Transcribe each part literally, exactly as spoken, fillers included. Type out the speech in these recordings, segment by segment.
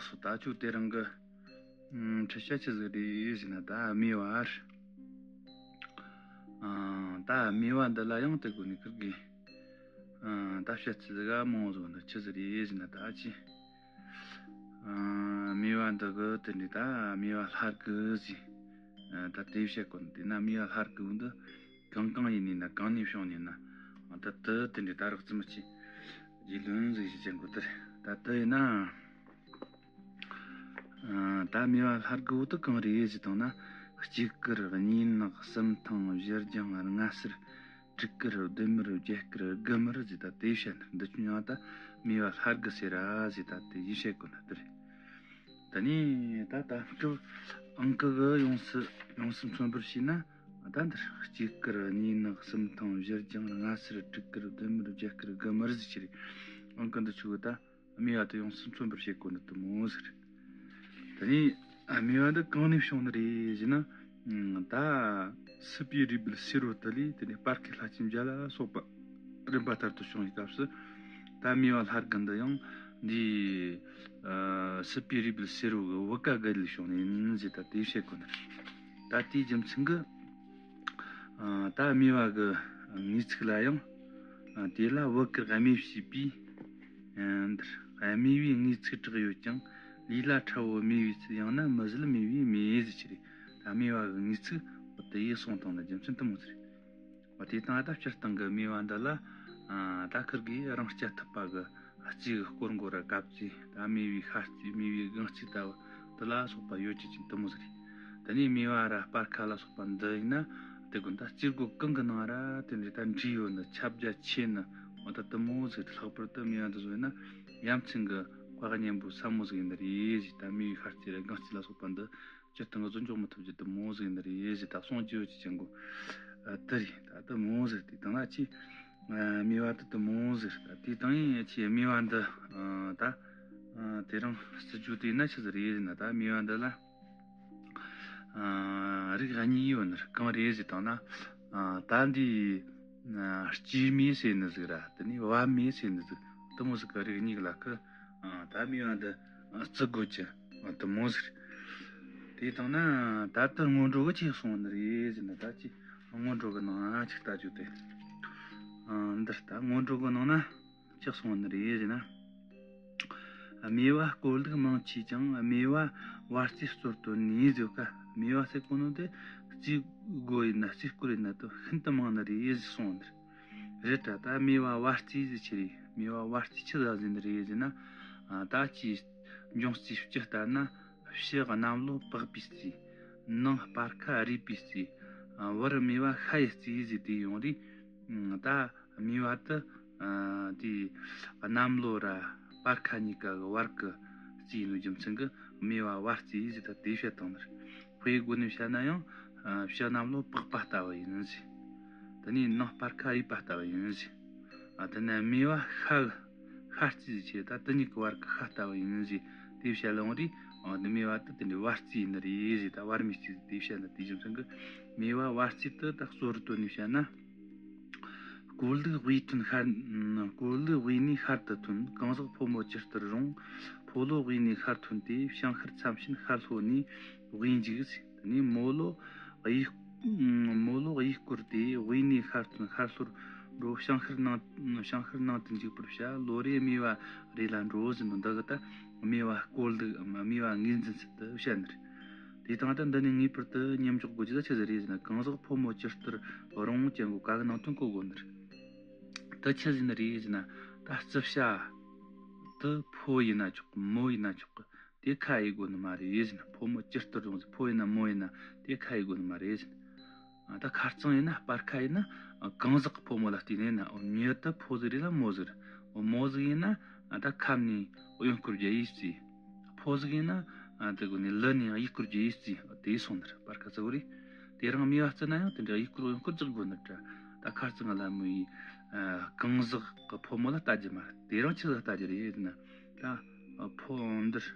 སོ་ད་ཁྱོད་དེ་རིང་གི་ཨམ་འཁྲིད་བྱ་ཆི་ཟིག་རེད་ཟེར་ན། ད་སྨེ་བ་རེད། ཨ་ད་སྨེ་བ་འདི་ལ་ཡང་དེ་གོ་ནི་ཁིར་གི། ཨ་ད་བཤད་ཚུལ་ཟིག་ག་མང་བོ་ཟིག་འདི་ཆི་ཟིག་རེད་ཟེར་ན། ད་ཅི། ཨ་སྨེ་བ་འདི་གི་དེ་འདྲ་ད་སྨེ་བ་ལྷ་དགུ་ཟེར། ཨ་ད་དེ་བཤད་གོ་ནི། དེ་ན་སྨེ་བ་ལྷ་དགུ་འདི་གང་གང་ཡིན་ནི་ན། གང་ནས་བྱུང་ནི་ན། ཨ་ད་དེ་དེ་འདྲ་ད་རགས་ཙམ་གྱི་རྒྱུས་ལོན་ཟིག་བྱེད་ཅན་གོ་དེ་རེད། ད་དེ་ཡིན་ན། ཨ་ད་སྨེ་བ་ལྷ་དགུ་བོ་དེ་གང་རེད་ཟེར་བཏང་ན། གཅིག་དཀར་གཉིས་ནག་གསུམ་ཐང་བཞི་ལྗང་ལྔ་སེར་དྲུག་དཀར་བདུན་དམར་བརྒྱད་དཀར་དགུ་དམར་ཟེར། ད་དེ་བཤད་ནི་འདི་ཆུ་ཡང་ད་སྨེ་བ་ལྷ་དགུ་ཟེར་ར་ཟེར། ད་དེ་ཡིན་བཤད་གོ་ནི་དེ་རེད། ད་ནི་ད་ད་སྐབས་ཨང་ཀི་གི་ཡོངས་སུ་ཡོངས་སུ་མཚོན་པར་བྱས་ན། ད་འདིར་གཅིག་དཀར་གཉིས་ནག་གསུམ་ཐང་བཞི་ལྗང་ལྔ་སེར་དྲུག་དཀར་བདུན་དམར་བརྒྱད་དཀར་དགུ་དམར་ཟེར་གྱི་རེད། ཨང་ཀི་འདི་ཆུ་གི་ད། སྨེ་བ་དེ་ཡོངས་སུ་མཚོན་པར་བྱེད་གོ་ནི་དེ་མོ་ཟིག་རེད། དེ་ནས་སྨེ་བ་འདི་གང་ནས་བྱུང་ནི་རེད་ཟེར་ན། ད་སྲིད་པའི་རུས་སྦལ་སེར་བོ་དེ་ལས། དེ་ནས་སྤར་ཁའི་ལྷ་ཆེན་བརྒྱ་ལ་སོགས་པ་རིམ་པ་ལྟར་དུ་བྱུང་བའི་སྐབས་སུ། ད་སྨེ་བ་ལྷ་དགུ་འདི་ཡང་འདི་ཨ་སྲིད་པའི་རུས་སྦལ་སེར་བོ་གི་བུ་ག་དགུ་ལས་བྱུང་ནི་ཡིན་ཟེར། ད་དེ་བཤད་གོ་ནི་རེད། ད་དེའི་རྒྱུ་མཚན་གྱིས། ཨ་ད་སྨེ་བ་གི་ངེས་ཚིག་ལ་ཡང་། ཨ་དེ་ལ་བུ་གར་སྨེ་ཞེས་པའི། ཨ་འདིར་སྨེ་བའི་ངེས་ཚིག་གྲགས་ཡོད་ཀྱང་། ལུས་ལ་ཁྲ་བོ་སྨེ་བའི་ཚུལ། ཡང་ན་མི་བཟད་སྨེ་བའི་མེ་ཟེར་གྱི་རེད། ད་སྨེ་བ་གི་ངེས་ཚིག་འོ་དེ་ཡིས་གསུངས་བཏང་ན་རྒྱུ་མཚན་དེ་མོ་ཟིག་རེད། འོ་དེ་དང་ད་སྤྱིར་བཏང་གི་སྨེ་བ་འདི་ལ། ཨ་ད་ཁིར་གིས་རང་རྐྱ་ཐུབ་པ་གི་རྩིས་གི་སྐོར་མགོ་ར་གབ་རྩིས། ད་སྨེ་བའི་ཤ་རྩིས། སྨེ་བའི་སྒང་རྩིས་ལྟ་བུ་དེ་ལ་སོགས་པ་ཡོད་ཀྱི་ཅིང་དེ་མོ་ཟིག་རེད། དེ་ནས་སྨེ་བ་ར་སྤར་ཁ་ལ་སོགས་པ་འདི་ཡིན་ན། དེ་ཀུན་ད་རྩིས་སྒོ་གང་གི་ནང་ར་དེ་འདྲའི་ད་འདྲེས་ཡོད་ནི། ཁྱབ་རྒྱ་ཆེ་ནི། འོ་ད་དེ་མོ་ཟིག་རེད། ལྷག་པར་དུ་སྨེ་བ་འདི་བཟོ་ཡིན་ན་ཡ་མཚན་གི་བཀའ་གཉན་པོ་ཟབ་མོ་ཟིག་ཡིན་ནི་རེད་ཟེར། ད་སྨེ་བའི་ཤ་རྩིས་ར་སྒང་རྩིས་ལ་སོགས་པ་འདི་སྤྱིར་བཏང་གི་བཟོ་འཇོག་མི་ཐུབ་རྒྱུ་དེ་མོ་ཟིག་ཡིན་ནི་རེད་ཟེར། ད་གསུང་རྒྱུ་ཡོད་ཀྱི་ཅན་གོ། ཨ་དེ་རེད། ད་དེ་མོ་ཟིག་དེ་དང་ན་ཅི། ཨ་སྨེ་བ་དེ་དེ་མོ་ཟིག་རེད། ད་དེ་དང་ཡིན་ཅི་སྨེ་བ་འདི། ཨ་ད་ཨ་དེ་རིང་རྩི་རྒྱུ་དེ་ན་ཆི་ཟིག་རེད་ཟེར་ན། ད་སྨེ་བ་འདི་ལ་ཨ་རིགས་གཉིས་ཡོད་ནི་རེད། གང་རེད་ཟེར་བཏང་ན། ཨ་ད་འདི་ཨ་སྐྱེས་སྨེ་ཟེར་ནི་ཟིག་ར། དེ་ནས་བབས་སྨེ་ཟེར་ནི་ཟིག། དེ་མོ་ཟིག་གི་རིགས་གཉིས་ལ་ཁི། ཨ་ད་སྨེ་བ་འདི་ཨ་རྩི་དགོས་ཀྱི། ཨ་དེ་མོ་ཟིག་རེད། དེ་དང་ན་ད་ལྟ་སྔོན་འགྲོ་གི་ཆི་གསུངས་ནི་རེད་ཟེར་ན། ད་ཅི་སྔོན་འགྲོ་གི་ནང་ཅིག་ལྟ་རྒྱུ་དེ། ཨ་འདིར་ད་སྔོན་འགྲོ་གི་ནང་ན་ཅི་གསུངས་ནི་རེད་ཟེར་ན། སྨེ་བ་བཀོལ་ལུགས་མང་ཆེ་ཀྱང་། སྨེ་བ་བར་རྩིས་གཙོར་བཏོན་ནས་ཟེར་ག། སྨེ་བ་ཟེར་གོ་ནོ་དེ་རྩིས་སྒོ་ཡིན་ན་རྩིས་སྐོར་ཡིན་ན་དེ་ཤིན་ཏུ་མང་ནི་རེད་ཟེར་གསུངས་ནི་རེད། རེད་དྲ། ད་སྨེ་བ་བར་རྩིས་ཟེར་ཆི་རེད། སྨེ་བ་བར་རྩིས་ཆི་ཟིག་ཟེར་ནི་རེད་ཟེར་ན། ཨ་ད་ཅི་འབྱུང་རྩིས་སྤྱི་ལྟར་ན། ཕྱི་གནམ་ལོ་པགས་པའི་རྩིས། ནང་སྤར་ཁ་རུས་པའི་རྩིས། ཨ་བར་སྨེ་བ་ཤ་ཡི་རྩིས་ཟེར་དེ་ཡོང་རེད། ཨ་ད་སྨེ་བ་དེ་ཨ་དེ་གནམ་ལོ་ར་སྤར་ཁ་གཉིས་ཀ་གི་བར་གི་རྩིས་ཡིན་ནོ་རྒྱུ་མཚན་གྱིས་སྨེ་བ་བར་རྩིས་ཟེར། ད་དེ་བཤད་བཏང་ནི་རེད། དཔེ་སྒོ་ནས་བཤད་ན་ཡང་། ཨ་ཕྱི་གནམ་ལོ་པགས་པ་ལྟ་བུ་ཡིན་ཟེར། དེ་ནས་ནང་སྤར་ཁ་རུས་པ་ལྟ་བུ་ཡིན་ཟེར། ཨ་དེ་ནས་སྨེ་བ་ཤ་གི་ཤ་རྩིས་ཟེར་ཆེ། ད་དེ་གཉིས་ཀྱི་བར་གི་ཤ་ལྟ་བུ་ཡིན་ཟེར། དེ་བཤད་ལ་འོང་རེད། ཨ་དེ་སྨེ་བ་དེ་དེ་འདྲའི་བར་རྩིས་ཡིན་ནི་རེད་ཟེར། ད་བར་སྨེ་རྩིས་ཟེར་དེ་བཤད་ན། དེ་རྒྱུ་མཚན་གྱིས་སྨེ་བ་བར་རྩིས་དེ་ད་གཙོ་བོར་བཏོན་ནས་བཤད་ན། བཀོལ་ལུགས་དབུས་ཐོན་ཤར། བཀོལ་ལུགས་དབུས་ནས་ཤར་དུ་ཐོན། གང་ཟག་ཕོ་མོ་ཇི་ལྟར་རུང་། ཕོ་ལོ་དབུས་ནས་ཤར་ཐོན་ཏེ། བྱང་ཤར་མཚམས་ཕྱིན་ཤར་ལྷོ་ནས་དབུས་འཇུག་ཟེར། དེ་ནས་མོ་ལོ་གཡས། མོ་ལོ་གཡས་སྐོར་ཏེ། དབུས་ནས་ཤར་ཐོན་ཤར་ལྷོར་འགྲོ། བྱང་ཤར་ནང་། བྱང་ཤར་ནང་དུ་འཇུག་པར་བྱ། ལོ་རེ་སྨེ་བ་རེ་ལ་འགྲོ་ཟེར་ནོ་འདི་གི་ད་སྨེ་བ་བཀོལ་ལུགས། སྨེ་བ་ངོས་འཛིན་ཚུལ་དེ་བཤད་ནི་རེད། དེ་དང་ད་འདི་ནས་ངེས་པར་དུ་མཉམ་འཇོག་དགོས་རྒྱུ་ད་ཆི་ཟིག་རེད་ཟེར་ན། གང་ཟག་ཕོ་མོ་ཇི་ལྟར་རུང་ཅན་གོ་ག་གི་ནང་དོན་གོ་དགོས་ནི་རེད། ད་ཆི་ཟིག་ནི་རེད་ཟེར་ན། ད་རྩིབ་བྱ་དེ་ཕོ་ཡིན་ན་ཆོག་གི། མོ་ཡིན་ན་ཆོག་གི། དེ་ཁ་དབྱེ་དགོས་ནི་མ་རེད་ཟེར་ན། ཕོ་མོ་ཇི་ལྟར་རུང་ཟེར། ཕོ་ཡིན་ན་མོ་ཡིན་ན་དེ་ཁ་དབྱེ་དགོས་ནི་མ་རེད་ཟེར་ན། ཨ་ད་ཁ་རྩང་ཡིན་ན་སྤར་ཁ་ཡིན་ན། ཨ་གང་ཟག་གི་ཕོ་མོ་ལ་བལྟས་ནས་ན། འོ་མྱི་དེ་ཕོ་ཟིག་རེད་ལ་མོ་ཟིག་རེད། འོ་མོ་ཟིག་ཡིན་ན་ཨ་ད་ཁ་ནས་གཡོན་སྐོར་བརྒྱབ་ཡིན་རྩིས། ཕོ་ཟིག་ཡིན་ན་ཨ་དེ་གོ་ནས་ལི་ནས་གཡས་སྐོར་བརྒྱབ་ཡིན་རྩིས། དེ་སོང་ནི་རེད། སྤར་ཁ་རྩ་བོ་རེད། དེ་རིང་སྨེ་བ་བརྩི་ན་ཡང་དེ་འདྲ་གཡས་སྐོར་གཡོན་སྐོར་རྒྱག་དགོས་ནི་འདྲ། ད་ཁ་རྩང་ལ་མོ་ཡིས་ཨ་གང་ཟག་གི་ཕོ་མོ་ལ་ལྟ་རྒྱུ་མ་རེད། དེ་རིང་ཆི་ཟིག་ལ་ལྟ་རྒྱུ་རེད་ཟེར་ན། ད་ཕོ་འདིར།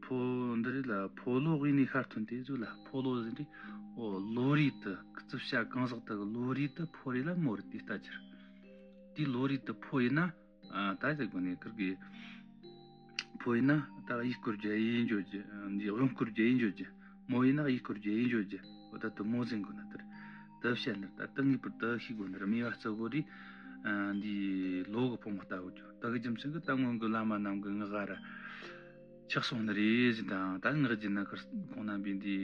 ཕོ་འདི་རེད་ལ། ཕོ་ལོ་དབུས་ནས་ཤར་ཐོན་ཏེ་ཟེར་ལ། ཕོ་ལོ་ཟེར་དུས་འོ་ལོ་རེད་དེ། རྩིབ་བྱ་གང་ཟག་དེ་གི་ལོ་རེད་དེ་ཕོ་རེད་ལ་མོ་རེད། དེ་ལྟ་རྒྱུ་རེད། དེ་ལོ་རེད་དེ་ཕོ་ཡིན་ན། ཨ་ད་ཟེར་གོ་ནས་ཁིར་གི། ཕོ་ཡིན་ན་ད་གཡས་སྐོར་རྒྱུ་གཡས་འཇོག་རྒྱུ། འདི་གཡོན་སྐོར་རྒྱུ་གཡོན་འཇོག་རྒྱུ། མོ་ཡིན་ན་གཡས་སྐོར་རྒྱུ་གཡས་འཇོག་རྒྱུ། འོ་ད་དེ་མོ་ཟེར་དགོས་ན་དེར་དེ་བཤད་ནི་རེད། ད་དེ་ངེས་པར་དེ་ཤེས་དགོས་ནི་རེད། སྨེ་བ་རྩི་གོ་རི་འདི་ལོ་གི་ཕོ་མོ་ལྟ་བུ་རྒྱུ། ད་གི་རྒྱུ་མཚན་གི་ད་སྔོན་གི་བླ་མ་རྣམས་གི་ངག་ག་ར་ཆགས་སོང་ནི་རེད་ཟེར། དང་ད་ངག་རྒྱུན་ན་ཁར་ཁོང་རྣམ་པས་འདི་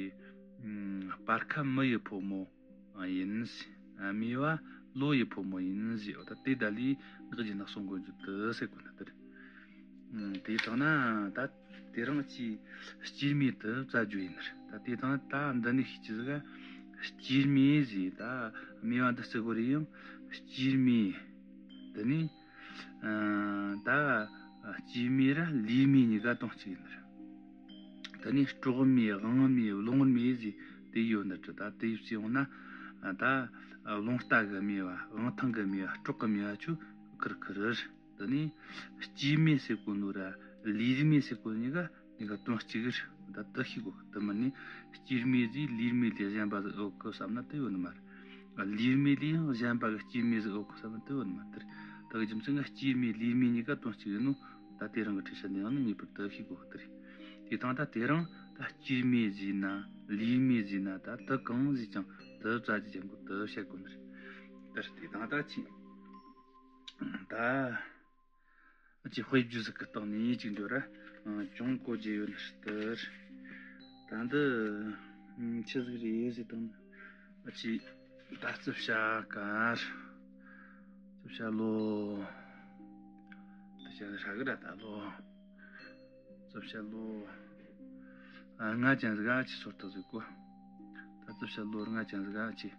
སྤར་ཁ་མི་ཡི་ཕོ་མོ་ཡིན་ཟེར། སྨེ་བ་ལོ་ཡི་ཕོ་མོ་ཡིན་ཟེར། འོ་ད་དེ་ད་ལས་ངག་རྒྱུན་ན་གསུང་དགོས་རྒྱུ་དེ་ཟེར་དགོས་ན་དེ་རེད། དེ་དང་ན་ད་དེ་རིང་ཅིག་སྐྱེས་སྨེ་དེ་བཙལ་རྒྱུ་ཡིན་ནི་རེད། ད་དེ་དང་ད་འདི་ནས་ཤེས་ཀྱི་ཟིག་ག་སྐྱེས་སྨེ་ཟེར། ད་སྨེ་བ་འདི་རྩི་གོ་རི་ཡང་སྐྱེས་སྨེ། དེ་ནས་ད་སྐྱེས་སྨེ་ར་ལུས་སྨེ་གཉིས་ཀ་དོན་གཅིག་ཡིན་ནི་རེད། དེ་ནས་སྲོག་སྨེ་དབང་སྨེ་རླུང་སྨེ་ཟེར་དེ་ཡོད་ནི་རེད། ད་དེ་ཡོད་ཟེར་ཡོང་ན་ད་རླུང་རྟ་གི་སྨེ་བ་དབང་ཐང་གི་སྨེ་བ་སྲོག་གི་སྨེ་བ་ཆོ་ཁེར་ཁེར་རེད། དེ་ནས་སྐྱེས་སྨེ་ཟེར་གོ་ནོ་ར་ལུས་སྨེ་ཟེར་གོ་གཉིས་ཀ་གཉིས་ཀ་དོན་གཅིག་རེད། ད་དེ་ཤེས་དགོས། དེ་མིན་ནས་སྐྱེས་སྨེ་ཟེར་ལུས་སྨེ་ལས་གཞན་པ་ཟིག་ཡོད་གི་བསམ་ན་དེ་ཡོད་ནི་མ་རེད། ལུས་སྨེ་ལས་ཡང་གཞན་པ་གི་སྐྱེས་སྨེ་ཟིག་ཡོད་གི་བསམ་ན་དེ་ཡོད་ནི་མ་རེད། དེ་གི་རྒྱུ་མཚན་གི་སྐྱེས་སྨེ་ལུས་སྨེ་གཉིས་ཀ་དོན་གཅིག་ཡིན་ནོ། ད་དེ་རིང་གི་ཁྲིད་བཤད་ནས་ཡང་ནི་ངེས་པར་དུ་ཤེས་དགོས་གི་དེ་རེད། དེ་དང་ད་དེ་རིང་ད་སྐྱེས་སྨེ་ཟེར་ན་ལུས་སྨེ་ཟེར་ན་ད་དེ་གང་ཟེར་ཀྱང་དེ་བཙལ་རྒྱུ་ཅན་གོ་དེ་བཤད་དགོས་ནི་རེད། དེ་རེད། དེ་དང་ད་ཅི་ད། ཅིག་དཔེ་བརྗོད་ཟིག་གི་སྟེང་ནས་ཅིག་འདོད་ར། ཅུང་གོ་རྒྱུ་ཡོད་ནི་ལྟར། ད་འདི་ཆི་ཟིག་རེད་ཟེར་དང་། ཅིག་ད་རྩིབ་བྱ་དཀར། རྩིབ་བྱ་ལོ། དེ་བྱ་ཧྲ་གི་ར་ད་ལོ། རྩིབ་བྱ་ལོ། ལྔ་ཅན་ཟིག་ག་ཅིག་ཚོར་ཐག་ཟིག་གོ། ད་རྩིབ་བྱ་ལོ་ལྔ་ཅན་ཟིག་ག་ཅིག་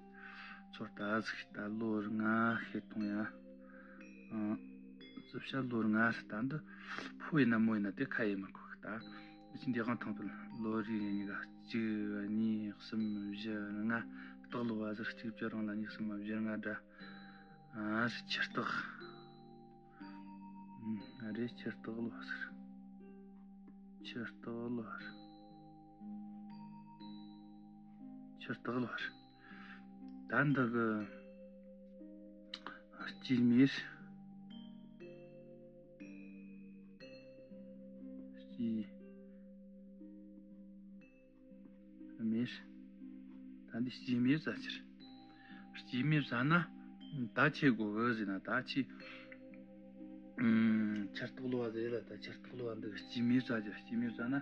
ཚོར་ད་ཟིག་ད་ལོ་ལྔ་ཤེས་ཐུང་ཡ། ཨ། རྩིབ་བྱ་ལོ་ལྔ་ཟིག་ད་འདི་ཕོ་ཡིན་ན་མོ་ཡིན་ན་དེ་ཁ་ཡེ་མི་དགོས་གི་ད། ཅི་འདི་གང་ཐང་ཕུལ་ལོ་རེ་ནས་གཉིས་ཀ་གཅིག་གཉིས་གསུམ་བཞི་ལྔ། སྟག་ལོ་བ་ཟིག་གཅིག་བཅུ་རང་ལ་གཉིས་གསུམ་བཞི་ལྔ་འདྲ། ཨ་ཟིག་ཁྱི་སྟག་ཨ་རེ་ཁྱི་སྟག་ལོ་བ་ཟིག་ཁྱི་སྟག་ལོ་བ་ཟིག་ཁྱི་སྟག་ལོ་བ་ཟིག་ད་འདི་གི་སྐྱེས་སྨེ། སྐྱེས་སྨེ། ད་འདི་སྐྱེས་སྨེ་བཙལ་རྒྱུ་རེད། སྐྱེས་སྨེ་བཙལ་ན་ད་ཆི་དགོས་གི་ཟེར་ན་ད་ཆི། ཨུམ། ཁྱི་སྟག་ལོ་བ་ཟེར་ལ་ད་ཁྱི་སྟག་ལོ་བ་འདི་གི་སྐྱེས་སྨེ་བཙལ་རྒྱུ། སྐྱེས་སྨེ་བཙལ་ན།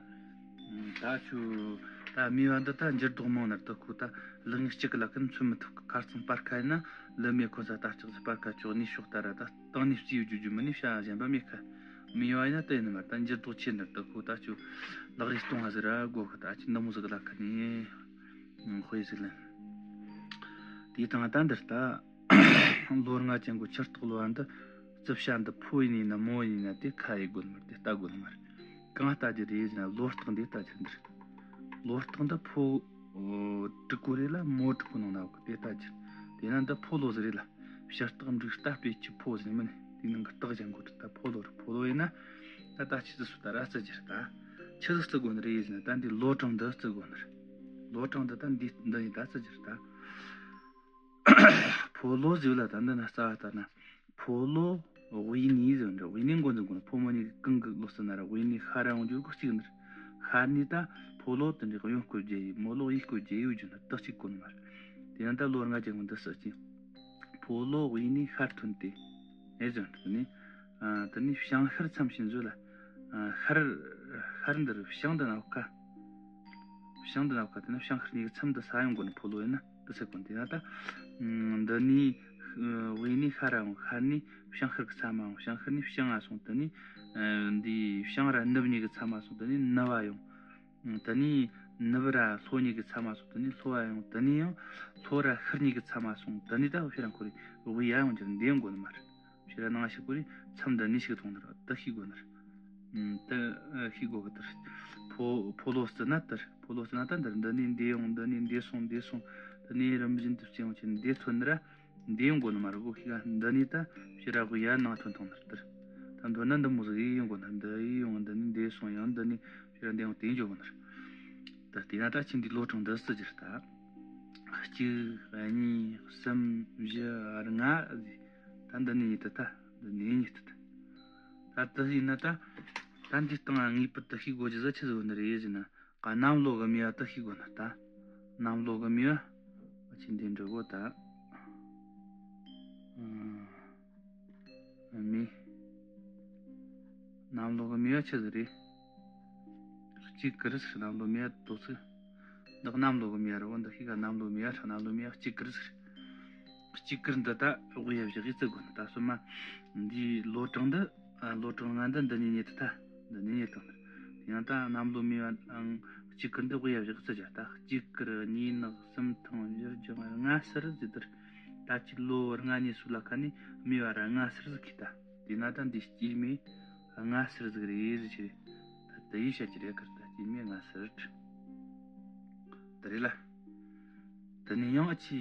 ཨུམ། ད་ཆུ། ད་སྨེ་བ་འདི་ད་འགྱུར་ལྡོག་མང་ན་ར་ད་ཁོ་ད་ལུག་གཉིས་གཅིག་གི་ལ་ཀུན་མཚོན་མི་ཐུབ་གི། ཁ་རྩང་སྤར་ཁ་ཡིན་ན་ལུ་སྨེ་ཁོ་ས་ད་ལྕགས་ཀྱི་སྤར་ཁ་ཅོག་ནས་ཤོག་ད་ར་ད་སྟེང་ནས་རྩིས་ཡོད་རྒྱུ་རྒྱུ་མི་ནས་བྱ་གཞན་པ་མེད་ཁ། སྨེ་བ་ཡིན་ན་ད་ཡིན་ནི་མ་རེད། ད་འགྱུར་ལྡོག་ཆེ་ནི་ར་ད་ཁོ་ད་ཆུ་ལག་རིས་གཏོང་བ་ཟེར་ར་དགོས་གི། ད་ཆི་འདི་མོ་ཟིག་གི་ལ་ཁ་ནས་དཔེ་ཟིག་ལེན། དེ་དང་ད་འདིར་ད་ལོ་ལྔ་ཅན་གོ་ཁྱི་སྟག་ལོ་བ་འདི་རྩིབ་བྱ་འདི་ཕོ་ཡིན་ནི་ན་མོ་ཡིན་ནི་ན་དེ་ཁ་ཡེ་དགོས་ནི་མ་རེད། དེ་ལྟ་དགོས་ནི་མ་རེད། གང་ལྟ་རྒྱུ་རེད་ཟེར་ན་ལོ་རྟགས་འདི་ལྟ་རྒྱུ་འདིར། ལོ་རྟགས་འདི་ཕོ་དྲུག་གོ་རེད་ལ་མོ་དྲུག་གོ་ནང་ན་གོ་དེ་ལྟ་རྒྱུ། དེ་ན་འདི་ཕོ་ལོ་ཟིག་རེད་ལ། བྱ་སྟག་འབྲུག་རྟ་སྤོས་ཁྱི་ཕོ་ཟེར་མིན་དེ་ནང་གི་རྟགས་ཅན་གོ་རེད། ད་ཕོ་ལོ་རེད། ཕོ་ལོ་ཡིན་ན་ད་ད་ཆི་ཟིག་སུ་ད་ར་རྩི་རྒྱུ་རེད། ད་ཆི་ཟིག་རྩི་དགོས་ནི་རེད་ཟེར་ན་ད་འདི་ལོ་གྲངས་འདི་རྩི་དགོས་ནི་རེད། ལོ་གྲངས་འདི་ད་འདི་འདི་ཡིན་ད་རྩི་རྒྱུ་རེད་ད། ཕོ་ལོ་ཟེར་ལ་ད་འདི་ན་རྩ་བ་ལྟ་ན། ཕོ་ལོ་དབུས་ནས་ཟེར་འདྲ། དབུས་ནས་འགོ་འཛིན་དགོས་ན་ཕོ་མོ་གཉིས་ཀྱི་གང་གི་ལོ་རྩི་ན་ར་དབུས་ནས་ཤར་ར་ཡོང་རྒྱུ་གོ་གཅིག་ནི་རེད། ཤར་ནས་ད་ཕོ་ལོ་དེ་འདྲའི་གཡོན་སྐོར་རྒྱུ་ཡིན། མོ་ལོ་གཡས་སྐོར་རྒྱུ་ཡོད་རྒྱུ་ན་ད་གཅིག་གོ་ནི་མ་རེད། དེ་ན་ད་ལོ་ལྔ་ཅན་གོ་འདི་རྩི་གི། ཕོ་ལོ་དབུས་ནས་ཤར་ཐོན་ཏེ། ཨེ་ཟེར་འདྲ་ནི། ཨ། དེ་ནས་བྱང་ཤར་མཚམས་ཕྱིན་བཟོད་ལ། ཨ། ཤར། ཤར་འདིར་བྱང་དུ་ན་ཁ། བྱང་དུ་ན་ཁ་དེ་ན་བྱང་ཤར་གཉིས་ཀྱི་མཚམས་དུ་ས་ཡོང་དགོས་ན་ཕོ་ལོ་ཡིན་ན་དེ་ཚེ་གོ་འདི་ན་ད། འདི་ནས་དབུས་ནས་ཤར་ར་ཡོང་། ཤར་ནས་བྱང་ཤར་གྱི་མཚམས་མ་ཡོང་། བྱང་ཤར་ནས་བྱང་ང་སོང་། དེ་ནས་འདི་བྱང་ར་ནུབ་གཉིས་ཀྱི་མཚམས་མ་སོང་། དེ་ནས་ནུབ་བ་ཡོང་། དེ་ནས་ནུབ་ར་ལྷོ་གཉིས་ཀྱི་མཚམས་མ་སོང་། དེ་ནས་ལྷོ་བ་ཡོང་། དེ་ནས་ཡང་ལྷོ་ར་ཤར་གཉིས་ཀྱི་མཚམས་མ་སོང་། དེ་ནས་ད་ཕྱིར་ར་འཁོར་རེ་དབུས་ཡ་ཡོང་རྒྱུ་འདི་ཡང་དགོས་ནི་མ་རེད། ཕྱིར་ར་ནང་ཞིག་གོ་རེ་མཚམས་འདི་ནས་ཞིག་མཐོང་ནི་རེད། ད་ཤེས་དགོས་ནི་རེད། ད་ཤེས་དགོས་གི་དེར། ཕོ་ཕོ་ལོ་རྩི་ན་དེར། ཕོ་ལོ་རྩི་ན་ད་འདིར་འདི་ནས་འདི་ཡོང་། འདི་ནས་འདི་སོང་། འདི་སོང་། དེ་ནས་རིམ་བཞིན་དུ་སྐྱེ་ཡོང་ཆེན་འདི་ཐོན་ནི་ར། འདི་ཡོང་དགོས་ནི་མ་རེད་གོ། ཤེས་ག་འདི་ནས་ད་ཕྱིར་ར་དབུས་ཡ་ནང་ཐོན་ཐོང་ནི་རེད་དེར། ད་མདོར་ན་འདི་མོ་ཟིག་ཡིན་ཡོང་དགོས་ན་འདི་ཡིན་ཡོང་། འདི་ནས་འདི་སོང་ཡང་འདི་ནས་ཕྱིར་ར་འདི་ཡོང་དེ་འཇོག་དགོས་ནི་རེད། ད་དེ་ན་ད་ཁྱེད་འདི་ལོ་གྲངས་འདི་རྩི་རྒྱུ་རེད་ད། གཅིག་གཉིས། གསུམ། བཞི། ལྔ། ད་འདི་ནས་ཉིད་དུ་ད། འདི་ནས་ཉིད་དུ་ད། ད་འདི་ཡིན་ན་ད། ད་འདི་སྟེང་ངེས་པར་དུ་ཤེས་དགོས་རྒྱུ་ཟིག་ཆི་ཟིག་ཡོད་ནི་རེད་ཟེར་ན། ག་གནམ་ལོ་གི་མེ་བ་དེ་ཤེས་དགོས་ནི། ད་གནམ་ལོ་གི་མེ་བ་ཆི་འདི་འདྲ་བོ་ད། ཨ། མེ། གནམ་ལོ་གི་མེ་བ་ཆི་ཟིག་རེད། གཅིག་གི་རེད་ཟེར། གནམ་ལོ་མེ་བ་དོ་ཚིག་འདི་གནམ་ལོ་གི་མེ་བ་རེད་བོ། འདི་ཤེས་ག་གནམ་ལོ་མེ་བ་རེད། གནམ་ལོ་མེ་བ་གཅིག་གི་རེད་ཟེར། གཅིག་གི་འདི་ད་དབུ་ཡ་བཞག་གི་བརྩི་དགོས་ནི། ད་སོ་མ་འདིའི་ལོ་གྲངས་འདི། ཨ། ལོ་གྲངས་ལྔ་འདི་འདི་ནས་རྙེད་ཐུབ་ད། འདི་ནས་རྙེད་ཐུབ་ནི། དེ་ཡང་ད་གནམ་ལོ་མེ་བ་ཨང་གཅིག་གི་འདི་དབུ་ཡ་བཞག་གི་བརྩི་བྱ། ད་གཅིག་གི་རེད། གཉིས་ནག་གསུམ་ཐང་། བཞི་ལྗང་། ལྔ་སེར་ཟེར་དེར། ད་ཅིག་ལོ་ལྔ་ནས་སུ་ལ་ཁ་ནས་མེ་བ་ར་ལྔ་སེར་ཟིག་གི་ད། དེས་ན་ད་འདི་སྐྱེས་མེ་ལྔ་སེར་ཟིག་རེད་ཟེར་གྱི་རེད། ད་དེ་ཡིས་བཤད་ཀྱི་རེད། ཁར་ད་སྐྱེས་མེ་ལྔ་སེར་དེ་རེད་ལ། དེ་ནས་ཡང་ཨ་ཅི་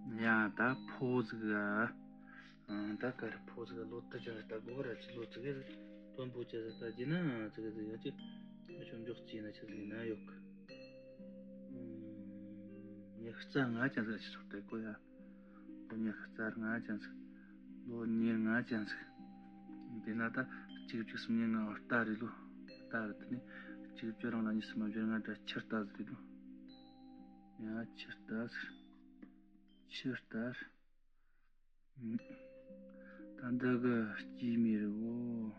ཡ་ད་ཕོ་ཟིག་ག་ཨང་། ད་ག་རེ་ཕོ་ཟིག་ག་ལོ་དུ་ཅི་ཟིག་ད་གོ་ར་ཅི་ལོ་ཙི་གེ་ཟིག་དོན་པོ་ཅི་ཟིག་ད་ཅི་ན་ཙི་གེ་ཟིག་ཡ་ཅི་ཨ་ཆོ་མགྱོགས་ཅི་ན་ཅི་ཟིག་ན་ཡོད་གི། ཨང་། ཉི་ཤུ་རྩ་ལྔ་ཅན་ཟིག་ཨ་ཅི་ཚོར་ཏེ་གོ་ཡ། ལོ་ཉི་ཤུ་རྩ་ལྔ་ཅན་ཟིག་ལོ་ཉེར་ལྔ་ཅན་ཟིག་དེས་ན་ད་གཅིག་བཅུ་གསུམ་ཉེར་ལྔ་ཨོ་རྟ་རེད་ལོ། རྟ་རེད། དེ་ནས་གཅིག་བཅུ་རང་ལ་ཉི་ཤུ་མ་བཞི་ལྔ་དྲ་ཁྱི་རྟ་ཟིག་རེད་ལོ། ཡ་ཁྱི་རྟ་ཟིག་ཁྱི་རྟ་རེད། ད་འདི་གི་སྐྱེས་མེ་རེད་བོ།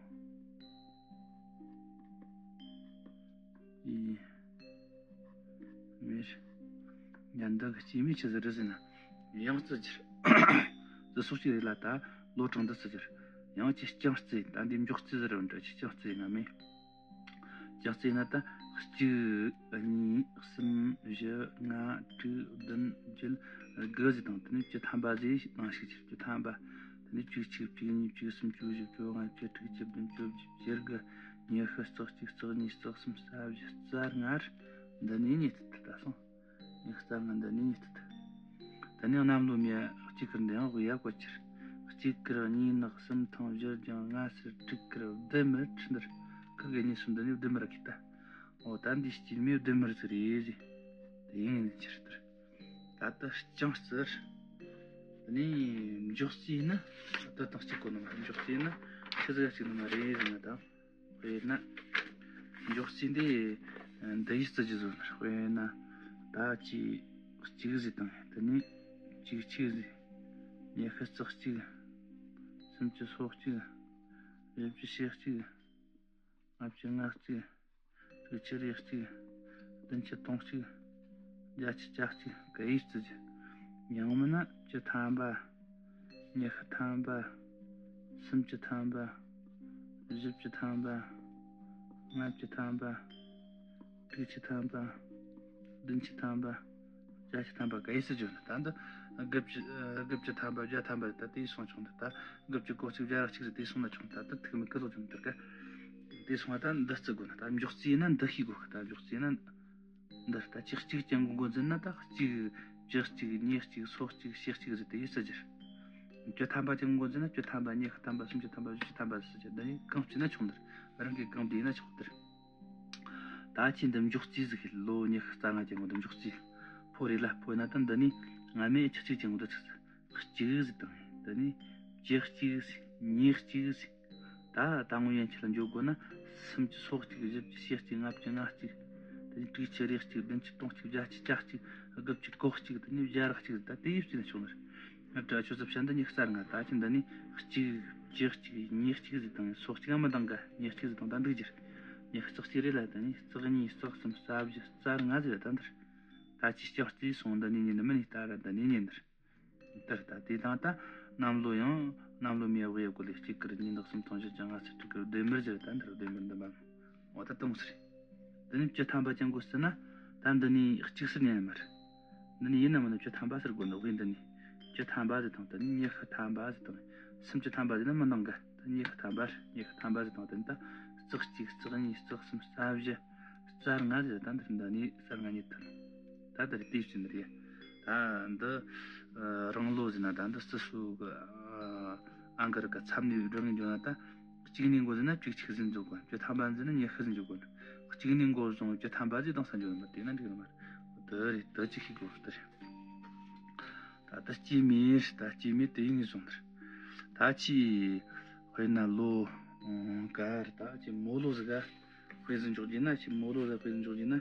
ཨི། མེ་རེད། ཡ་འདི་གི་སྐྱེས་མེ་ཆི་ཟིག་རེད་ཟེར་ན། ཡང་རྩི་རྒྱུ་རེད། རྩི་སོགས་ཅིག་རེད་ལ་ད་ལོ་གྲངས་འདི་རྩི་རྒྱུ་རེད། ཡང་ཅིག་རྐྱང་རྩི། ད་འདི་མགྱོགས་རྩི་ཟིག་རེད་འདྲ། ཅིག་རྐྱང་རྩི་ན་མེ། རྐྱང་རྩི་ན་ད་གཅིག་གཉིས་གསུམ་བཞི་ལྔ་དྲུག་བདུན་བརྒྱད་དགུ་ཟིག་དང་། དེ་ནས་བཅུ་ཐམ་པ་ཟིག་ནང་ཞིག་ཅིག་བཅུ་ཐམ་པ། དེ་ནས་བཅུ་གཅིག་བཅུ་གཉིས་བཅུ་གསུམ་བཅུ་བཞི་བཅུ་ལྔ་བཅུ་དྲུག་བཅུ་བདུན་བཅུ་བརྒྱད་བཅུ་དགུ་ཉི་ཤུ་རྩ་གཅིག་རྩ་གཉིས་རྩ་གསུམ་རྩ་བཞི་རྩ་ལྔ་རེད། འདི་ནས་རྙེད་ཐུབ་ད་སོང་། ཉི་ཤུ་རྩ་ལྔ་འདི་ནས་རྙེད་ཐུབ་ད། ད་ནི་གནམ་ལོ་མེ་བ་གཅིག་གི་འདི་ཡང་དབུ་ཡ་བཀོད་ཕྱིར། གཅིག་གི་ར་གཉིས་ནག་གསུམ་ཐང་། བཞི་ལྗང་། ལྔ་སེར། དྲུག་གི་ར་བདུན་མེ་ཁྲི་འདིར། ཁི་གི་གཉིས་གསུམ་འདི་ནས་བདུན་མེ་ར་ཁི་ད། འོ་ད་འདི་སྐྱེས་མེ་བདུན་མེ་ཟིག་རེད་ཟེར། དེ་ཡིན་ནི་ཕྱིར་ལྟར། ད་ལྟ་རྐྱང་རྩི་རེད། དེ་ནས་མགྱོགས་རྩི་ན་ད་དང་གཅིག་གོ་ནི་མ་རེད། མགྱོགས་རྩི་ན་ཆི་ཟིག་གཅིག་ནི་མ་རེད་ཟེར་ན་ད། དཔེར་ན། མགྱོགས་རྩི་འདི་འདི་ཡིས་བརྩི་རྒྱུ་བཟོ་ནི། དཔེར་ན། ད་གཅིག་གཅིག་ཟིག་དང་། དེ་ནས་གཅིག་གཅིག་ཟིག་ཉི་ཤུ་རྩ་གཅིག་སུམ་ཅུ་སོ་གཅིག་བཞི་བཅུ་ཞེ་གཅིག་ལྔ་བཅུ་ང་གཅིག་དྲུག་ཅུ་རེ་གཅིག་བདུན་ཅུ་དོན་གཅིག་བརྒྱད་ཅུ་གྱ་གཅིག་གི་ཡིས་བརྩི་རྒྱུ། ཡང་མིན་ན་བཅུ་ཐམ་པ། ཉི་ཤུ་ཐམ་པ། སུམ་ཅུ་ཐམ་པ། བཞི་བཅུ་ཐམ་པ། ལྔ་བཅུ་ཐམ་པ། དྲུག་ཅུ་ཐམ་པ། བདུན་ཅུ་ཐམ་པ། བརྒྱད་ཅུ་ཐམ་པ་ག་ཡིས་སུ་བརྗོད་ན། ད་འདི་དགུ་བཅུ་དགུ་བཅུ་ཐམ་པ། བརྒྱ་ཐམ་པ་ད་དེ་སོང་ཆུང་། ད་དགུ་བཅུ་གོ་གཅིག་བརྒྱ་ར་གཅིག་རེ་དེ་སོང་ན་ཆུང་། ད་ད་ཐུག་མི་ཀི་ལོ་ཆུང་དེར་ག་དེ་སོང་བ། ད་འདི་བརྩི་དགོས་ན་ད་མགྱོགས་རྩིས་ན་འདི་ཤེས་དགོས་གི། ད་མགྱོགས་རྩིས་ན། འདི་ལྟ་ཅིག་གཅིག་ཅན་གོ་འཛིན་ན་ད་གཅིག་བཅུ་གཅིག་ཉེར་གཅིག་སོ་གཅིག་ཞེ་གཅིག་ཟེར་དེ་ཡིས་བརྩི་རྒྱུ། བཅུ་ཐམ་པ་ཅན་གོ་འཛིན་ན་བཅུ་ཐམ་པ། ཉི་ཤུ་ཐམ་པ། སུམ་ཅུ་ཐམ་པ། བཞི་བཅུ་ཐམ་པ་ཟེར་རྒྱུ། འདི་ནི་གང་བརྩིས་ན་ཆུང་ནི་རེད། རང་གིས་གང་བསྡུས་ན་ཆོག་དེར། ད་ཁྱེད་འདི་མགྱོགས་རྩིས་ཟིག་གི་ལོ་ཉི་ཤུ་རྩ་ལྔ་ཅན་གོ་འདི་མགྱོགས་རྩིས། ཕོ་རེད་ལ། ཕོ་ན་ད་འདི་ནི་སྔ་མའི་བཅུ་གཅིག་ཅན་གོ་འདི་ཆགས་ཟིག་གཅིག་ཟིག་དང་། དེ་ནས་བཅུ་གཅིག་ཟིག་ཉེར་གཅིག་ཟིག་ད་ད་ངོ་ཡན་ཆད་ལ་འཇོག་དགོས་ན། སུམ་ཅུ་སོ་གཅིག་བཞི་བཅུ་ཞེ་གཅིག་ལྔ་བཅུ་ང་གཅིག་དེ་ནས་དྲུག་ཅུ་རེ་གཅིག་བདུན་ཅུ་དོན་གཅིག་བརྒྱད་ཅུ་གྱ་གཅིག་དགུ་བཅུ་གོ་གཅིག་དེ་ནས་བརྒྱ་ར་གཅིག་ད་དེ་ཡིས་བརྩིས་ན་ཆོག་ནི་རེད། ང་ད་ཆུ་ཚབ་བྱ་འདི་ཉི་ཤུ་རྩ་ལྔ། ད་ཁྱེད་འདི་ནས་གཅིག་བཅུ་གཅིག་ཉེར་གཅིག་ཟིག་དང་། སོ་གཅིག་ཡང་མི་འདང་ག་ཉེར་གཅིག་ཟིག་དང་ད་འགྲིག་རྒྱུ་རེད། ཉི་ཤུ་རྩ་གཅིག་རེད་ལ། དེ་ནས་རྩ་གཉིས་རྩ་གསུམ་རྩ་བཞི་རྩ་ལྔ་ཟིག་རེད། ད་འདིར་ད་ཅིག་ལྕགས་རྩིས་སོང་། འདི་ནས་ཉིན་ནི་མི་ནས་ད་ར་འདི་ནས་ཉིན་འདིར། ལྟར་ད་དེ་དང་ད་གནམ་ལོ་ཡང་གནམ་ལོ་མེ་བ་ཡོད་གོ་ལེ། གཅིག་གི་ར་གཉིས་ནག་གསུམ་ཐང་བཞི་ལྗང་ལྔ་སེར་དྲུག་གི་ར་བདུན་མེར་ཟེར། ད་འདི་ར་བདུན་མེར་འདི་མ་འོ་ད་སྟོང་ཟེར། འདི་ནི་བཅུ་ཐམ་པ་ཅན་གོ་ཟེར་ན། ད་འདི་ནི་གཅིག་ཟེར་ཉན་མ་རེད། འདི་ནི་ཡིན་ན་མིན་ན་བཅུ་ཐམ་པ་ཟེར་དགོས་འདུག་དབུས་འདི་ནི་བཅུ་ཐམ་པ་ཟེར་དང་། དེ་ནི་ཉི་ཤུ་ཐམ་པ་ཟེར་དང་། སུམ་ཅུ་ཐམ་པ་ཟེར་ན་མི་འདང་ག་ད་ཉི་ཤུ་ཐམ་པ་རེད། ཉི་ཤུ་ཐམ་པ་ཟེར་དང་། དེ་ནི་ད་རྩ་གཅིག་རྩ་གཉིས་རྩ་གསུམ་རྩ་བཞི་རྩ་ལྔ་ཟེར། ད་འདི་ར་འདི་ནི་རྩ་ལྔ་ཉིད་ཐོན། ད་ལྟ་རེ་དེའི་ཕྱིར་ནི་རེད། ད་འདི་རང་ལོ་ཟེར་ན་ད་འདི་རྩི་སུ་གི་ཨང་གི་རིགས་ཀ་མཚམས་ནས་སྒྲོན་གི་འཇོག་ན། ད་གཅིག་ནས་འགོ་ཟེར་ན་བཅུ་གཅིག་ཟིན་འཇོག་དགོས། བཅུ་ཐམ་པ་ཟེར་ན་ཉི་ཤུ་ཟིན་འཇོག་དགོས། གཅིག་ནས་འགོ་བཟུང་བཅུ་ཐམ་པ་ཟིན་བཏང་ས་འཇོག་ནི་མ་དེ་ན་འགྲིག་ནི་མ་རེད། འདི་རེད། ད་ཅི་ཤེས་དགོས་རེད། ད་རེད། ད་ལྟ་སྐྱེས་མེ་རེད། ད་སྐྱེས་མེ་དེ་ཡིན་ངེས་བཟུང་ནི་རེད། ད་ཅི་དཔེར་ན་ལོ་ ག་རེ་ད་ཅི་མོ་ལོ་ཟིག་ག་དཔེ་ཟིག་འཇོག་རྒྱུ་ན། ཅི་མོ་ལོ་ཟིག་དཔེ་ཟིག་འཇོག་རྒྱུ་ན།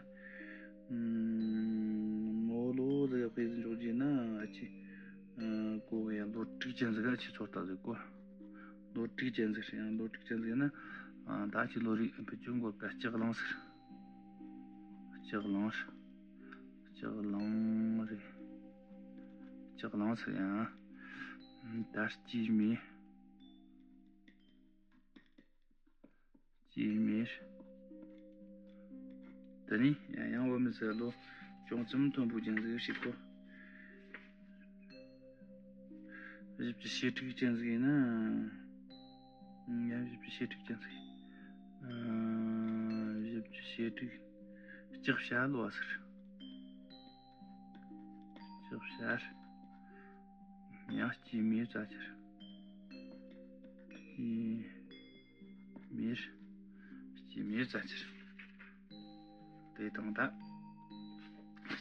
ཨུམ། མོ་ལོ་ཟིག་དཔེ་ཟིག་འཇོག་རྒྱུ་ན། ཨ་ཅི། ཨ། གོ་གི་ཡ། ལོ་དྲུག་ཅན་ཟིག་ག་ཅི་ཚོད་ལྟ་ཟིག་གོ། ལོ་དྲུག་ཅན་ཟིག་ཡང་ལོ་དྲུག་ཅན་ཟིག་ན། ཨ། ད་ཅི་ལོ་རེ་ཨ་བུ་ཅུང་གོ་ག་ལྕགས་གླང་ཟེར། ལྕགས་གླང་ཟེར། ལྕགས་གླང་རེད། ལྕགས་གླང་ཟེར་ཡང་། ད་སྐྱེས་མེད། སྐྱེས་མེད། དེ་ནས་ཡང་ཡང་བོད་མི་ཟེར་ལོ་ཅུང་ཙམ་མཐོན་པོ་ཅན་ཟིག་ཞིག་གོ། བཞི་བཅུ་ཞེ་དྲུག་ཅན་ཟིག་ཡིན་ན། ཡང་བཞི་བཅུ་ཞེ་དྲུག་ཅན་ཟིག་ཨ། བཞི་བཅུ་ཞེ་དྲུག་ལྕགས་བྱ་ལོ་བ་ཟེར། ལྕགས་བྱ། ཡང་སྐྱེས་མེད་རྩ་ཆེར། སྐྱེས་མེད། སྐྱེས་མེད་རྩ་ཆེར། དེ་དང་ད།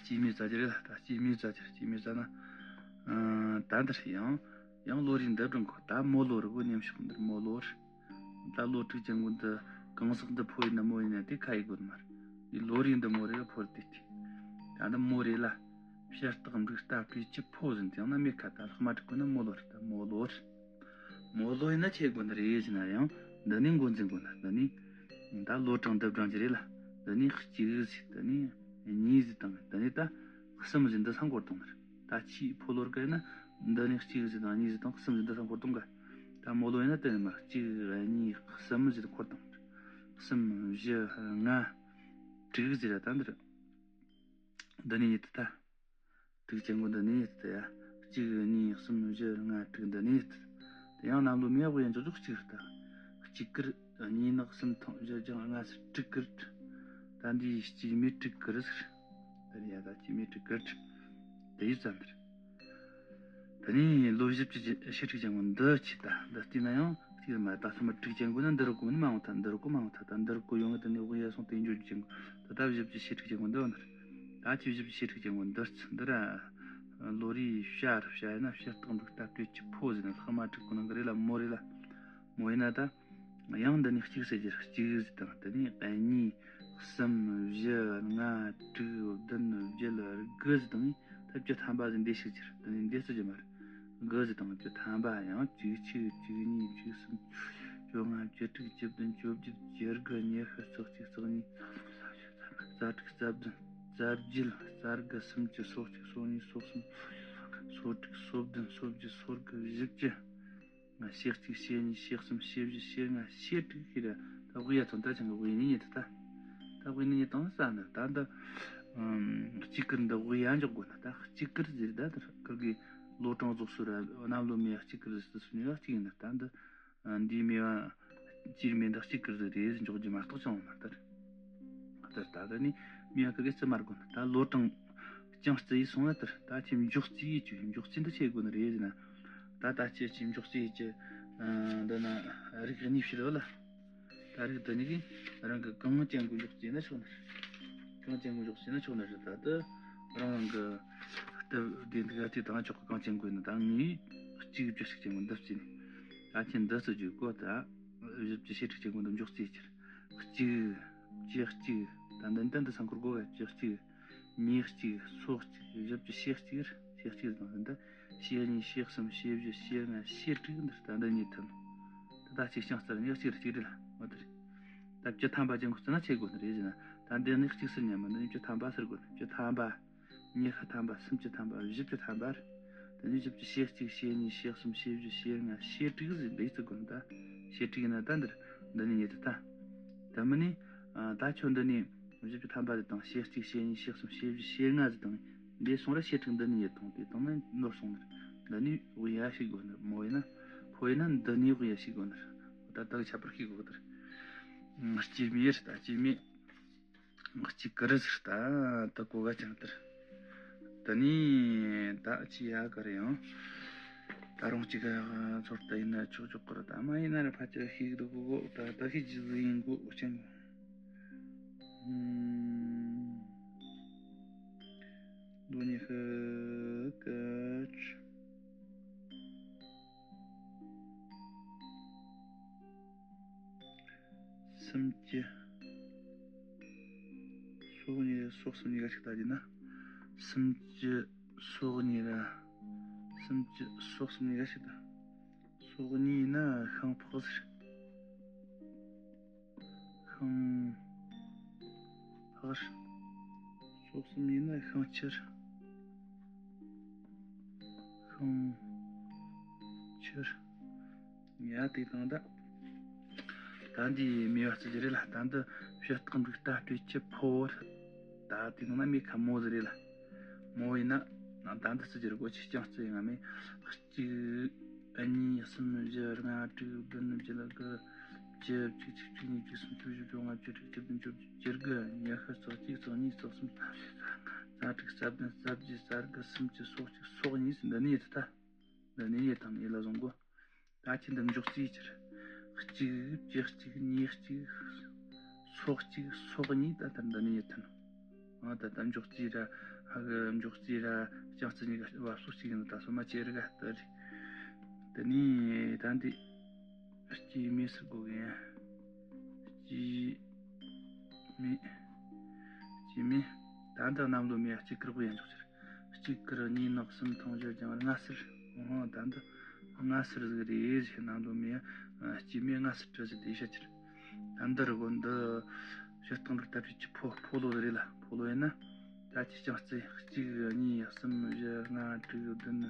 སྐྱེས་མེད་རྩ་ཆེར་རེད་ལ། ད་སྐྱེས་མེད་རྩ་ཆེར། སྐྱེས་མེད་རྩ་ན། ཨ། ད་འདིར་ཡང་། ཡང་ལོ་རེའི་འདབ་གྲངས་གོ། ད་མོ་ལོ་རེད་གོ། མཉམ་གཤིབ་འདིར་མོ་ལོ་རེད། ད་ལོ་དྲུག་ཅན་གོ་འདི་གང་ཟག་འདི་ཕོ་ཡིན་ན་མོ་ཡིན་ན་དེ་ཁ་ཡི་གོ་ནི་མ་རེད། འདི་ལོ་རེའི་འདི་མོ་རེ་ཕོ་རེད་དེ། ད་འདི་མོ་རེད་ལ། བྱ་སྟག་འབྲུག་རྟ་སྤྲེལ་ཁྱི་ཕོ་ཟེར་ནས་ཡང་ན་མེད་ཁ། ད་ལྷག་མ་དྲུག་གོ་ན་མོ་ལོ་རེད། ད་མོ་ལོ་རེད། མོ་ལོ་ཡིན་ན་ཆི་གོ་ནི་རེད་ཟེར་ན། ཡང་འདི་ནས་འགོ་འཛིན་གོ་ན། འདི་ནས་ད་ལོ་གྲངས་འདི་བགྲང་རྒྱུ་རེད་ལ། འདི་ནས་གཅིག་ཟེར། འདི་ནས་གཉིས་ཟེར་དང་། འདི་ནས་ད་གསུམ་ཟེར། འདི་སང་སྐོར་གཏོང་ནི་རེད། ད་ཁྱི་ཕོ་ལོ་རེ་ག་ཡིན་ན། འདི་ནས་གཅིག་ཟེར་དང་གཉིས་ཟེར་དང་གསུམ་ཟེར། འདི་སང་སྐོར་གཏོང་ག། ད་མོ་ལོ་ཡིན་ན་དེ་ནས་མར་གཅིག་གཉིས་གསུམ་ཟེར་སྐོར་གཏོང་ནི་རེད། གསུམ། བཞི། ལྔ། དྲུག་ཟེར་ར། ད་འདིར་འདི་ནས་ཡིན་ད། དྲུག་ཅན་གོ་འདི་ནས་ཡིན་ད་ཡ། གཅིག་གཉིས། གསུམ། བཞི། ལྔ། དྲུག་འདི་ནས་ཡིན་ད། དེ་ཡང་གནམ་ལོ་མེ་ཡག་པོ་ཡིན་ཅོག་ཅོག་གཅིག་རེད་ད། གཅིག་ཀིར། གཉིས་ནག། གསུམ་ཐང་། བཞི་ལྗང་། ལྔ་སེར། དྲུག་ཀིར། ད་འདི་སྐྱེས་མེད་དྲུག་ཀིར་ཟེར། ད་ཡ། ད་སྐྱེས་མེད་དྲུག་ཀིར། དེ་ཡིན་ཙམ་རེད། དེ་ནས་ལོ་བཞི་བཅུ་ཞེ་དྲུག་ཅན་གོ་འདི་ཆི་ད། འདི་བལྟས་ན་ཡང་གཅིག་མ། ད་ཚང་མ་དྲུག་ཅན་གོ་ན་འདི་རུ་གོ་མི་མང་བོ་ད། འདི་རུ་གོ་མང་བོ་ད། ད་འདི་རུ་གོ་ཡོང་ངེ་དེ་ནས་དབུ་ཡ་སོང་སྟེ་འཇོག་རྒྱུ་ཅན་གོ། ད་ད་བཞི་བཅུ་ཞེ་དྲུག་ཅན་གོ་འདི་བ་ནི། ད་ཆི་བཞི་བཅུ་ཞེ་དྲུག་ཅན་གོ་འདི་ཆི་འདི་ར། ལོ་རེའི་བྱ་ར། བྱ་ཡིན་ན་བྱ་སྟག་འབྲུག་རྟ་སྤྲེལ་ཁྱི་ཕོ་ཟེར་ན་ལྷག་མ་དྲུག་གོ་ནི་གི་རེད་ལ། མོ་རེད་ལ། མོ་ཡིན་ན་ད། ཡང་འདི་ནས་གཅིག་ཟེར་རྒྱུ་རེད། གཅིག་ཟེར་དང་། དེ་ནས་གཉིས། གསུམ། བཞི། ལྔ། དྲུག་བདུན། བརྒྱད། དགུ་ཟེར་དང་། ད་བཅུ་ཐམ་པ་ཟེར་འདི་ཞིག་རྒྱུ་རེད། དེ་ནས་འདི་ཟེར་རྒྱུ་མ་རེད། དགུ་ཟེར་དང་། བཅུ་ཐམ་པ། ཡང་བཅུ་གཅིག་བཅུ་གཉིས། བཅུ་གསུམ། བཅོ་ལྔ། བཅུ་དྲུག་བཅུ་བདུན། བཅོ་བརྒྱད། བཅུ་དགུ། ཉི་ཤུ། རྩ་གཅིག་རྩ་གཉིས། རྩ་དྲུག་རྩ་བདུན། རྩ་བརྒྱད། རྩ་དགུ། སུམ་ཅུ། སོ་གཅིག་སོ་གཉིས། སོ་གསུམ། སོ་དྲུག་སོ་བདུན། སོ་བརྒྱད། སོ་དགུ། བཞི་བཅུ། ཞེ་གཅིག་ཞེ་གཉིས། ཞེ་གསུམ། ཞེ་བཞི། ཞེ་ལྔ། ཞེ་དྲུག་ཁྱེར་ར། ད་དབུ་ཡ་ཚོ་ད་ཆང་གི་དབུ་ཡ་ནི་ཉེ་ད་ད། ད་དབུ་ཡ་ནི་ཉེ་དང་ས་ན་ད་ད། གཅིག་ཀིར་འདི་དབུ་ཡ་འཇོག་དགོས་ན། ད་གཅིག་ཀིར་ཟེར་ད་ད་ཁིར་གི་ལོ་གྲངས་རྫོགས་སུ་ར་གནམ་ལོ་མེ་ཡ་གཅིག་ཀིར་ཟེར་སུ་ནི་ཡ་གཅིག་ཡིན་ན། ད་འདི་འདིའི་མེ་བ་སྤྱིར་མེ་འདི་གཅིག་ཀིར་ཟེར་རེད་འཇོག་རྒྱུ་མ་གཏོགས་ཅང་མ་ད། ད་ད་ད་ནི་མེ་ཡ་ཁིར་གི་རྩི་མ་དགོས་ན། ད་ལོ་གྲངས་ཅང་རྩི་ཡི་སོང་ན་ད། ད་ཁྱིམ་འཇོག་རྩི་ཡི་ཅུ་འཇོག་རྩི་འདི་ཆེ་དགོས་ནི་རེད་ཟེར་ན། ད་ད་ཁྱེད་ཀྱི་འཇོག་རྩིས་ཀྱི་འདི་ན་རིགས་གཉིས་ཕྱེ་ལ་ལ། ད་རིགས་འདི་གཉིས་ཀྱིས་རང་གི་གང་ཅན་གྱི་འཇོག་རྩིས་ན་ཆོག་ནི་རེད། གང་ཅན་གྱི་འཇོག་རྩིས་ན་ཆོག་ནི་རེད། ད་དུ་རང་རང་གི་སྟབས་བདེ་འདུག་ཨ། དེ་དང་ཆོག་གི། གང་ཅན་གྱི་ནི་ད་ངས་གཅིག་བཅུ་ཞིག་ཅན་གྱི་འདི་རྩིས་ནས། ད་ཁྱེད་འདི་རྩི་རྒྱུ་གོ། ད་བཞི་བཅུ་ཞེ་དྲུག་ཅན་གྱི་འདི་འཇོག་རྩིས་ཀྱི་གཅིག་བཅུ་གཅིག་ད་འདི་འདི་འདི་སང་འཁོར་གོ་ག་བཅུ་གཅིག་ཉེར་གཅིག་སོ་གཅིག་བཞི་བཅུ་ཞེ་གཅིག་ཞེ་གཅིག་དང་། འདི་ཞེ་གཉིས། ཞེ་གསུམ། ཞེ་བཞི། ཞེ་ལྔ། ཞེ་དྲུག་འདིར་ད་འདི་གཉིས་ཐོན། ད་ད་གཅིག་རྐྱང་རྩ་ནས་གཅིག་རེ་གཅིག་རེ་ལ་མ་དེ་རེད། ད་བཅུ་ཐམ་པ་ཅན་གྱི་རྩི་ན་ཆེ་དགོས་ནི་རེད་ཟེར་ན། ད་འདི་ནི་གཅིག་ཟེར་ཉན་མ། འདི་ནི་བཅུ་ཐམ་པ་ཟེར་དགོས་ནི། བཅུ་ཐམ་པ། ཉི་ཤུ་ཐམ་པ། སུམ་ཅུ་ཐམ་པ། བཞི་བཅུ་ཐམ་པ་རེད། དེ་ནས་བཞི་བཅུ་ཞེ་གཅིག་ཞེ་གཉིས། ཞེ་གསུམ། ཞེ་བཞི། ཞེ་ལྔ། ཞེ་དྲུག་ཟེར་འདི་རྩི་དགོས་ནི། ད་ཞེ་དྲུག་ཡིན་ན་ད་འདིར་འདི་ནི་ཉེ་དུ་ད། ད་མི་ནི་ད་ཁྱོད་འདི་ནི། བཞི་བཅུ་ཐམ་པ་རེ་དང་། ཞེ་གཅིག་ཞེ་གཉིས། ཞེ་གསུམ། ཞེ་བཞི། ཞེ་ལྔ་ཟེར་དང་། འདི་སོང་ར་ཞེ་དྲུག་འདི་ནི་ཡོད་དང་། དེ་དང་ནི་ནོར་སོང་ནི་རེད། འདི་ནི་དབུ་ཡ་ཞིག་དགོས་ནི་རེད། མོ་ཡིན་ན། ཕོ་ཡིན་ན་འདི་ནི་དབུ་ཡ་ཞིག་དགོས་ནི་རེད། ད་ད་གི་ཁྱད་པར་ཤེས་དགོས་དེ་རེད། སྐྱེས་མེད་རེད། ད་སྐྱེས་མེད། གཅིག་གི་རེད་ཟེར། ད་ད་གོ་ག་ཅང་དེར། ད་ནི་ད་ཅི་ཡ་ག་རེ་ཡང་། ད་རུང་གཅིག་ག་ཚོར་ད་ཡིན་ན་ཆོག་ཆོག་གི་རེད། ད་མ་ཡིན་ན་ར་ཕལ་ཆེར་ཤེས་གི་འདུག་གོ། ད་ད་ཤེས་ཀྱི་ཟིག་ཡིན་གོ་ཅང་། ལོ་ཉི་ཤུ་སྐད། སུམ་ཅུ། སོ་གཉིས་ར་སོ་གསུམ་གཉིས་ཀ་ཞིག་ལྟ་རྒྱུ་ན། སུམ་ཅུ། སོ་གཉིས་ར། སུམ་ཅུ། སོ་གསུམ་གཉིས་ཀ་ཞིག་ལྟ། སོ་གཉིས་ཡིན་ན་ཤིང་ཕག་ཟེར། ཤིང་ཕག་ཟེར། སོ་གསུམ་ཡིན་ན་ཤིང་ཁྱི་ཟེར། ཤིང་ཁྱི་ཟེར། ཡ། དེ་དང་ད། ད་འདི་མེ་བ་བརྩི་རྒྱུ་རེད་ལ། ད་འདི་ཞུ་སྟག་འབྲུག་རྟ་སྤྲེལ་ཁྱི་ཕོ་བོ་རེད། ད་དེ་ནང་ན་མེ་ཁ་མོ་ཟིག་རེད་ལ། མོ་ཡིན་ན། ད་འདི་བརྩི་རྒྱུ་རེད། གོ་ཆི་རྐྱང་བརྩི་ཡིན་ང་མེ། གཅིག་གཉིས། གསུམ། བཞི། ལྔ། དྲུག་བདུན། བརྒྱད། དགུ། བཅུ། བཅུ་གཅིག་བཅུ་གཉིས། བཅུ་གསུམ། བཅུ་བཞི། བཅོ་ལྔ། བཅུ་དྲུག་བཅུ་བདུན། བཅོ་བརྒྱད། བཅུ་དགུ། ཉི་ཤུ། རྩ་གཅིག་རྩ་གཉིས། རྩ་གསུམ། རྩ་དྲུག་རྩ་བདུན། རྩ་བརྒྱད། རྩ་དགུ། སུམ་ཅུ། སོ་གཅིག་སོ་གཉིས་ཟེར། འདི་ནས་ཡིན་ད། འདི་ནས་ཡིན་དང་ཡིན་ལ་བཟུང་གོ། ད་ཁྱེད་འདི་འཇོག་རྩིས་ཕྱིར། གཅིག་བཅུ་གཅིག་གཉིས་གཅིག་སོ་གཅིག་སོ་གཉིས། ད་ལྟར་འདི་ནས་ཡིན་ཐུན། ཨ། ད་ལྟར་འཇོག་རྩིས་ར། ཨ་གི་འཇོག་རྩིས་ར། རྐྱང་རྩིས་གཉིས་ཀ་བབ་སོ་གཅིག་ཡིན། ད་སོ་མ་ཅེ་རི་ག་ལྟར། འདི་ནས་ད་འདི། སྐྱེས་མེ་ཟེར་གོ་གི་ཡིན། སྐྱེས་མེ། སྐྱེས་མེ། ད་འདི་གནམ་ལོ་མེ་ཡ་གཅིག་དཀར་པོ་ཡང་འཇོག་ཕྱིར། གཅིག་དཀར། གཉིས་ནག། གསུམ་ཐུང་། བཞི་ལྗང་། ལྔ་སེར། འོ། ད་འདི་ལྔ་སེར་ཟིག་རེད་ཟེར། གནམ་ལོ་མེ་ཡ། སྐྱེས་མེ་ལྔ་སེར་དྲི་ཟེར་དེ་བཤད་ཕྱིར། ད་འདི་རུ་གོ་འདི། ཞུ་སྟག་འབྲུག་རྟ་སྤྲེལ་ཁྱི་ཕོ། ཕོ་ལོ་ཟིག་རེད་ལ། ཕོ་ལོ་ཡིན་ན། ད་ཁྱེད་རྐྱང་རྩིས། གཅིག་གཉིས། གསུམ། བཞི། ལྔ། དྲུག་བདུན།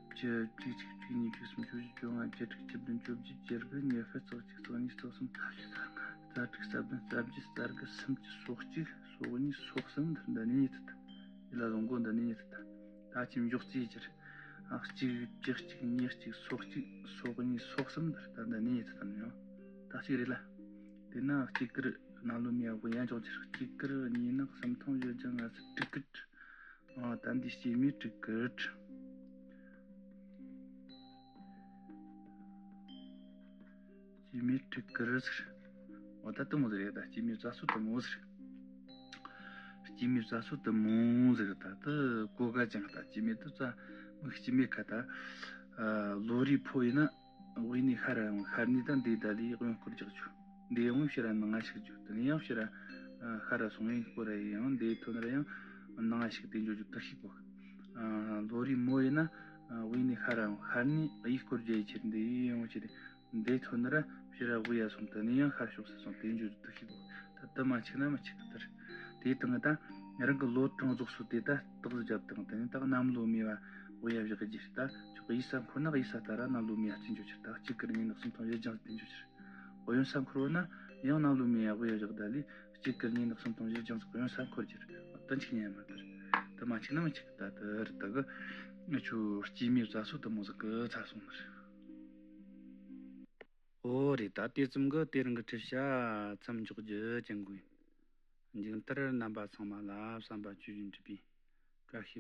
བཅུ། བཅུ་གཅིག་བཅུ་གཉིས། བཅུ་གསུམ། བཅུ་བཞི། བཅོ་ལྔ། བཅུ་དྲུག་བཅུ་བདུན། བཅོ་བརྒྱད། བཅུ་དགུ། ཉི་ཤུ། རྩ་གཅིག་རྩ་གཉིས། རྩ་གསུམ། རྩ་དྲུག་རྩ་བདུན། རྩ་བརྒྱད། རྩ་དགུ། སུམ་ཅུ། སོ་གཅིག་སོ་གཉིས། སོ་གསུམ། འདི་འདི་ནས་ཡིན་ད། ཡིན་ལ་བཟུང་གོ། འདི་ནས་ཡིན་ད། ད་ཁྱེད་འཇོག་རྩིས་ཕྱིར། ཨ། གཅིག་བཅུ་གཅིག་གཉིས་གཅིག་སོ་གཅིག་སོ་གཉིས། སོ་གསུམ། འདི་ད་འདི་ནས་ཡིན་ད་ཡང་། ད་གཅིག་རེད་ལ། དེ་ན་གཅིག་དཀར། གནམ་ལོ་མེ་ཡ་གོ་ཡང་འཇོག་ཕྱིར། གཅིག་དཀར། གཉིས་ནག། གསུམ་ཐུང་། བཞི་ལྗང་། ལྔ་སེར། དྲུག་དཀར། ཨ། ད་འདི་སྐྱེས་མེ་དྲུག་དཀར། སྐྱེས་མེ་དྲུག་དཀར་ཟེར། འོ། ད་དེ་མོ་ཟིག་རེད། ད་སྐྱེས་མེ་བཟའ་སོ་དེ་མོ་ཟིག་སྐྱེས་མེ་བཟའ་སོ་དེ་མོ་ཟིག་ད་དེ་གོ་ག་ཅང་། ད་སྐྱེས་མེ་དེ་ཙ་མིག་སྐྱེས་མེ་ཁ་ད། ཨ། ལོ་རེའི་ཕོ་ཡིན་ན། དབུས་ནས་ཤར་ར་ཡོང་། ཤར་ནས་ད་འདི་ད་ལི་གཡོན་སྐོར་རྒྱག་ཆུ། འདི་ཡང་ཕྱིར་ར་ནང་ང་ཞིག་རྒྱུ། དེ་ནས་ཡང་ཕྱིར་ར། ཨ། ཤར་ར་སོང་། གཡོན་སྐོར་ར་ཡང་འདི་ཐོན་ར་ཡང་ནང་ང་ཞིག་དེ་འཇོག་རྒྱུ་དེ་ཤེས་གོ། ཨ། ལོ་རེའི་མོ་ཡིན་ན། ཨ། དབུས་ནས་ཤར་ར་ཡོང་། ཤར་ནས་གཡས་སྐོར་རྒྱག་ཡི་ཕྱིར་འདི་ཡང་ཕྱིར། འདི་ཐོན་ར་ཕྱིར་ར་དབུས་ཡ་སོང་། དེ་ནས་ཡང་ཤར་ཕྱོགས་སུ་སོང་། དེ་འཇོག་རྒྱུ་དེ་ཤེས་གོ། ད་དེ་མ་འཆུག་ན་མི་འཆུག་གི་ལྟར། དེའི་སྟེང་ད་རང་གི་ལོ་གྲངས་རྫོགས་སོ་དེ་ད་རྟགས་སུ་བརྒྱབ་དང་། དེ་ནས་ད་གནམ་ལོ་མེ་བ་དབུས་ཡ་བཞག་རྒྱུ་ད་ཆོག་གི། གཡས་ས་འཁོར་ན་གཡས་ས་ལྟར་ར་གནམ་ལོ་མེ་བ་རྩིས་འཇོག་ཕྱིར། ད་གཅིག་དཀར་གཉིས་ནག་གསུམ་ཐུང་བཞི་ལྗང་དེ་འཇོག་ཕྱིར། གཡོན་ས་འཁོར་བ་ན་ཡང་གནམ་ལོ་མེ་ཡ་དབུས་ཡ་བཞག་ད་ལི་གཅིག་དཀར་གཉིས་ནག་གསུམ་ཐུང་བཞི་ལྗང་ཟེར་གཡོན་ས་འཁོར་རྒྱུ་རེད། ད་འཆུག་ཉན་མ་ལྟར། ད་མ་འཆུག་ན་མི་འཆུག་གི། ད་དེ་རེད། ད་གི་ང་ཆོ་སྐྱེས་མེ་བཟའ་སོ་དེ་མོ་ཟིག་གི་ཚར་སོང་ནི་རེད། ཨོ་རེད། ད་དེ་ཙམ་གི་དེ་རིང་གི་ཁྲིད་བྱ་མཚམས་འཇོག་རྒྱུ་ཅན་གོ་ཡིན། མཇུག་མཐར་རྣམ་པ་ཚང་མ་ལ་བསམ་པ་ཇི་བཞིན་འགྲུབ་པའི་བཀྲ་ཤིས་